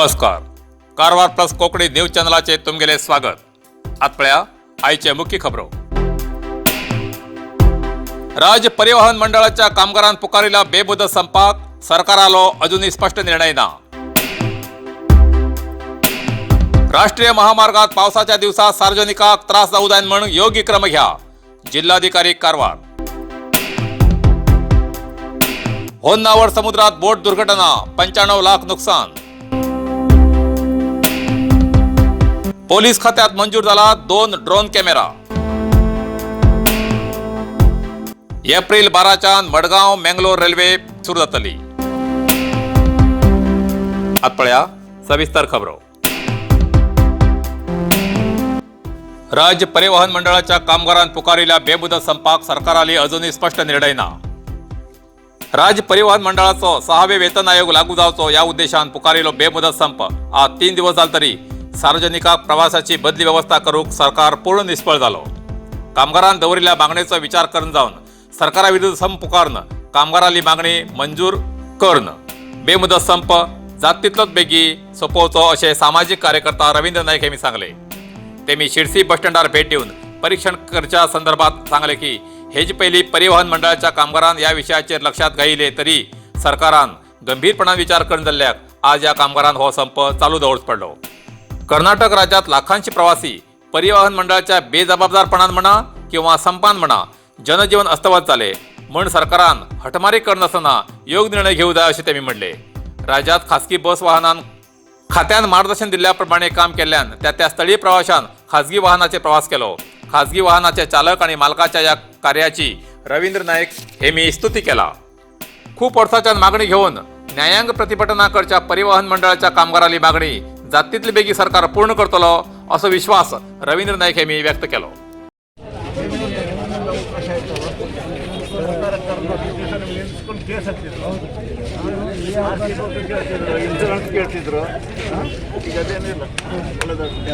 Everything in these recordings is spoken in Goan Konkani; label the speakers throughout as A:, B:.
A: नमस्कार, कारवार प्लस कोंकणी न्यूज चॅनलाचे तुमगेले स्वागत. आत पळया आयचे मुख्य खबरो. राज्य परिवहन मंडळाच्या कामगारान पुकारिल्या बेमुदत संपाक सरकारालो अजूनही स्पष्ट निर्णय ना. राष्ट्रीय महामार्गात पावसाच्या दिवसात सार्वजनिकाक त्रास जाऊ जायन म्हण योग्य क्रम घ्या, जिल्हाधिकारी कारवार. होन्नावर समुद्रात बोट दुर्घटना, 95 लाख नुकसान. पोलीस खात्यात मंजूर झाला 2 ड्रोन कॅमेरा. एप्रिल 12च्यान मडगांव मेंगलोर रेल्वे सुरू जातली. आत पळया सविस्तर खबरो. राज्य परिवहन मंडळाच्या कामगारान पुकारिल्या बेमुदत संपाक सरकाराली अजूनही स्पष्ट निर्णय ना. राज्य परिवहन मंडळाचो सहावे वेतन आयोग लागू जावचो या उद्देशान पुकारिलो बेमुदत संप आज 3 दिवस जाले तरी सार्वजनिकाक प्रवासाची बदली व्यवस्था करूक सरकार पूर्ण निष्फळ जालो. कामगारान दवरिल्ल्या मागणेचो विचार करून जावन सरकारा विरुद्ध संप पुकारून कामगाराली मागणी मंजूर करून बेमुदत संप जात तितलोच बेगी सोंपोवचो अशें सामाजीक कार्यकर्ता रवींद्र नायक यांनी सांगले. तेमी शिरसी बस स्टँडार भेट दिवन परीक्षण करच्या संदर्भात सांगले की हेजे पयलीं परिवहन मंडळाच्या कामगारान ह्या विशयाचेर लक्षात घायले तरी सरकारान गंभीरपणान विचार करून जाल्ल्याक आज ह्या कामगारान हो संप चालू दवरचो पडलो. कर्नाटक राज्यात लाखांशी प्रवासी परिवहन मंडळाच्या बेजबाबदारपणान म्हणा किंवा संपान म्हणा जनजीवन अस्तव्यस्त जाले म्हण सरकारान हटमारी करनासतना योग्य निर्णय घेऊ जाय अशें तेमी म्हणले. राज्यात खासगी बस वाहनान खात्यान मार्गदर्शन दिल्ल्या प्रमाणे काम केल्ल्यान त्या त्या स्थळीय प्रवाशान खाजगी वाहनाचे प्रवास केलो. खाजगी वाहनाचे चालक आणि मालकाच्या या कार्याची रवींद्र नायक हे मी स्तुती केला. खूप वर्साच्यान मागणी घेऊन न्यायांग प्रतिपटना करच्या परिवहन मंडळाच्या कामगाराली मागणी जात तितली बेगी सरकार पूर्ण करतलो असो विश्वास रवींद्र नायक यांनी व्यक्त केलो.
B: ಸರ್ಕಾರ ಕರ್ನಾಟಕ ನಿಲ್ಲಿಸ್ಕೊಂಡು ಕೇಸ್ ಹಾಕ್ತಿದ್ರು, ಆರ್ ಸಿ ಬುಕ್ ಕೇಳ್ತಿದ್ರು, ಇನ್ಶೂರೆನ್ಸ್ ಕೇಳ್ತಿದ್ರು. ಹಾ? ಈಗ ಅದೇನಿಲ್ಲ, ಒಳ್ಳೆದಾಗ್ತದೆ.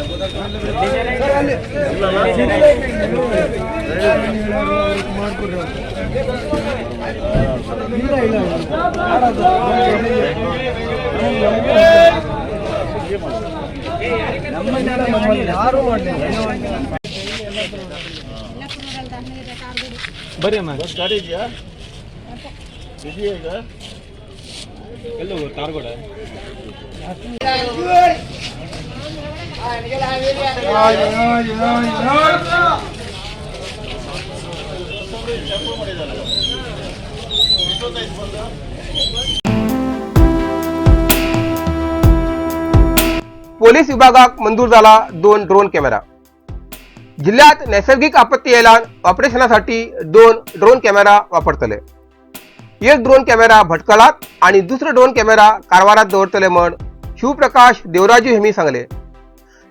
C: ಯಾರು ಮಾಡಲಿಲ್ಲ.
D: ಬರ್ರಿ ಅಮ್ಮ.
B: ಬಸ್ ಗಾಡಿ ಇದೆಯಾ? ಇದೆಯಾ ಈಗ?
D: ಎಲ್ಲ ಕಾರ್ಗೋಡ.
B: ಮಾಡಿದ್ದಾರೆ. ಎಷ್ಟೊತ್ತಾಯ್ತು ಬಂದು?
C: पोलीस विभागाक मंजूर झाला 2 ड्रोन कॅमेरा. जिल्ह्यात नैसर्गिक आपत्ती येयल्यान ऑपरेशनासाठी 2 ड्रोन कॅमेरा वापरतले. एक ड्रोन कॅमेरा भटकळात आणि दुसरो ड्रोन कॅमेरा कारवारात दवरतले म्हण शिवप्रकाश देवराजू हेमी सांगले.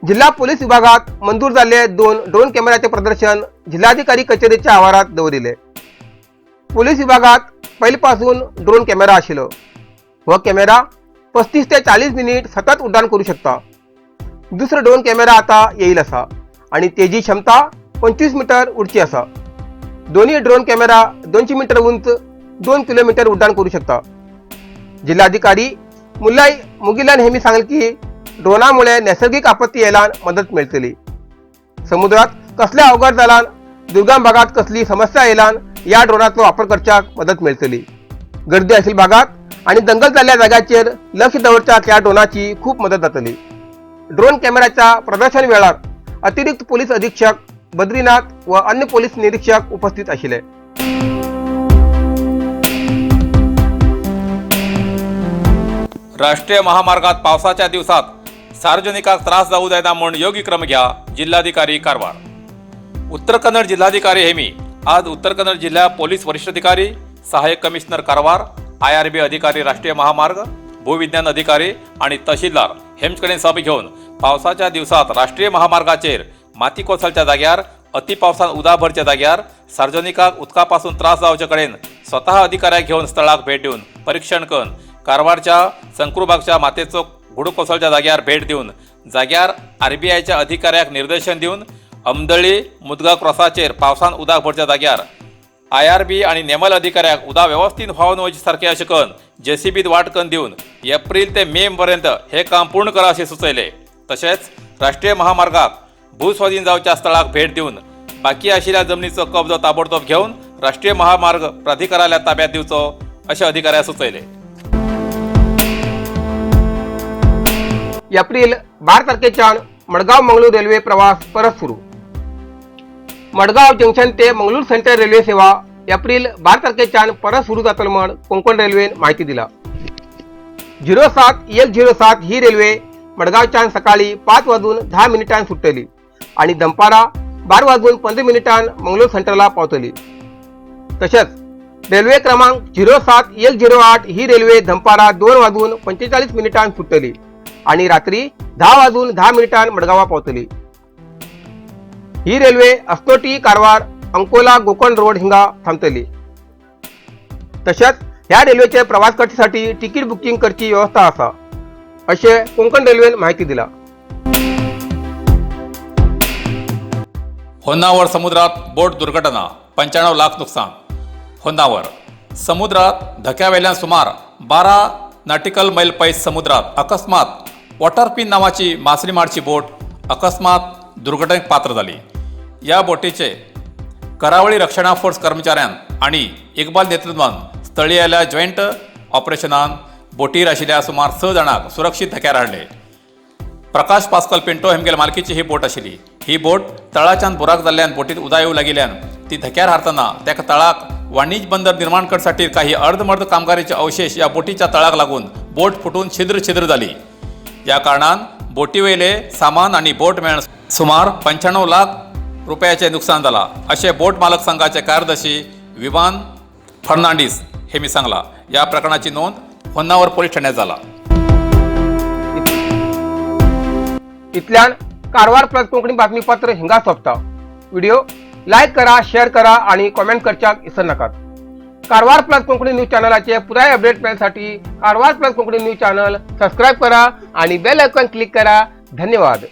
C: जिल्हा पोलीस विभागात मंजूर जाल्ले 2 ड्रोन कॅमेराचे प्रदर्शन जिल्हाधिकारी कचेरीच्या आवारात दवरिले. पोलीस विभागात पयलीं ड्रोन कॅमेरा आशिल्लो. हो कॅमेरा 35 ते 40 मिनिट सतत उड्डाण करू शकता. दुसरो ड्रोन कॅमेरा आता येईल आसा आणि तेजी क्षमता 25 मीटर उडची आसा. दोन्ही ड्रोन कॅमेरा 200 मीटर उंच 2 किलोमीटर उड्डाण करू शकता. जिल्हाधिकारी मुल्लाई मुगिलान हेमी सांगले की ड्रोनामुळे नैसर्गिक आपत्ती येयल्यान मदत मेळटली. समुद्रात कसले अवघड जाल्यान, दुर्गम भागात कसली समस्या येयल्यान या ड्रोनाचो वापर करच्याक मदत मेळटली. गर्दी आशिल्ल्या भागात आणि दंगल जाल्ल्या जाग्याचेर लक्ष दवरच्याक ह्या ड्रोनाची खूप मदत जातली. ड्रोन कॅमेऱ्याच्या प्रदर्शन वेळार अतिरिक्त पोलीस अधीक्षक बद्रीनाथ व अन्य पोलीस निरीक्षक उपस्थित आशिल्ले.
A: राष्ट्रीय महामार्गात पावसाच्या दिवसात सार्वजनिकाक त्रास जाऊ जायना म्हूण योग्य क्रम घ्या, जिल्हाधिकारी कारवार. उत्तर कन्नड जिल्हाधिकारी हेमी आज उत्तर कन्नड जिल्हा पोलीस वरिष्ठ अधिकारी, सहाय्यक कमिशनर कारवार, आयआरबी अधिकारी राष्ट्रीय महामार्ग, भूविज्ञान अधिकारी आणि तहसीलदार हेमचे कडेन सभा घेवन पावसाच्या दिवसात राष्ट्रीय महामार्गाचेर माती कोसळच्या जाग्यार, अति पावसान उदक भरच्या जाग्यार सार्वजनिकाक उदका पासून त्रास जावचे कडेन स्वतः अधिकाऱ्याक घेवन स्थळाक भेट दिवन परीक्षण करून कारवारच्या संक्रूबागच्या मातेचो घुड कोसळच्या जाग्यार भेट दिवन जाग्यार आरबीआयच्या अधिकाऱ्याक निर्देशन दिवन अमदळी मुदगा क्रॉसाचेर पावसान उदक भरच्या जाग्यार आयआरबी आनी नेमल अधिकाऱ्याक उदक वेवस्थीत व्हांवन वचचे सारकें अशें करून जेसीबीत वाट करून दिवन एप्रील ते मे पर्यंत हे काम पूर्ण करा अशें सुचयलें. तशेंच राष्ट्रीय महामार्गाक भूस्वाधीन जावच्या स्थळाक भेट दिवन बाकी आशिल्ल्या जमनीचो कब्जो ताबडतोब घेवन राष्ट्रीय महामार्ग प्राधिकाराल्या ताब्यात दिवचो अशें अधिकाऱ्याक सुचयलें.
C: एप्रिल 12 तारखेच्यान मडगांव मंगळूर रेल्वे प्रवास परत सुरू. मडगांव जंक्शन ते मंगळूर सेंट्रल रेल्वे सेवा एप्रिल 12 तारखेच्यान परत सुरू जातलो म्हण कोंकण रेल्वेन माहिती दिला. 07107 ही रेल्वे मडगांवच्यान सकाळी 5 वाजून 10 मिनिटांन सुट्टली आणि दनपारा 12 वाजून 15 मिनिटांन मंगळूर सेंट्रला पावतली. तसेच रेल्वे क्रमांक 07108 ही रेल्वे दनपारा 2 वाजून 45 मिनिटांन सुट्टली आणि रात्री 10 वाजून 10 मिनिटांन मडगांवा पावतली. ही रेल्वे अस्नोटी, कारवार, अंकोला, गोकर्ण रोड हिंगा थांबतली. तसेच ह्या रेल्वेचे प्रवास करच्यासाठी तिकीट बुकिंग करची व्यवस्था आसा अशें कोंकण रेल्वेन माहिती दिला.
A: होन्नावर समुद्रात बोट दुर्घटना, 95 लाख नुकसान. होन्नावर समुद्रात धक्यावेल्यान सुमार 12 नॉटिकल मैल पयस समुद्रात अकस्मात वॉटरपिन नावाची मासळीमारची बोट अकस्मात दुर्घटनेक पात्र जाली. या बोटीचे करावळी रक्षणा फोर्स कर्मचाऱ्यान आणि इकबाल नेतृत्वान स्थळीय जॉयंट ऑपरेशनान बोटीर आशिल्ल्या सुमार स जाणांक सुरक्षीत धक्यार हाडले. प्रकाश पास्कल पिंटो हेमगेल मालकीची ही बोट आशिल्ली. ही बोट तळाच्यान बुराक जाल्ल्यान बोटीत उदक येवं लागिल्ल्यान ती धक्यार हारतना तेका तळाक वाणिज्य बंदर निर्माण करसाठी काही अर्धमर्ध कामगारीचे अवशेष या बोटीच्या तळाक लागून बोट फुटून छिद्र छिद्र जाली. या कारणान बोटीवयले सामान आणि बोट मेळून सुमार 95 लाख रुपयाचे नुकसान जाला असे बोट मालक संघाचे कार्यदर्शी विमान फर्नांडिस हे मी सांगला. या प्रकरणाची नोंद होन्नावर पोलीस ठाण्यात झाला.
C: इतल्यान कारवार प्लस कोंकणी बातमीपत्र हिंगा सोंपता. व्हिडिओ लायक करा, शेअर करा आणि कॉमेंट करच्याक इसर नाकात. कारवार प्लस कोंकणी न्यूज चॅनलाचे पुराय अपडेट मेळसाठी Karwar plus Konkani news channel subscribe करा आणि बेल आयकॉन क्लिक करा. धन्यवाद.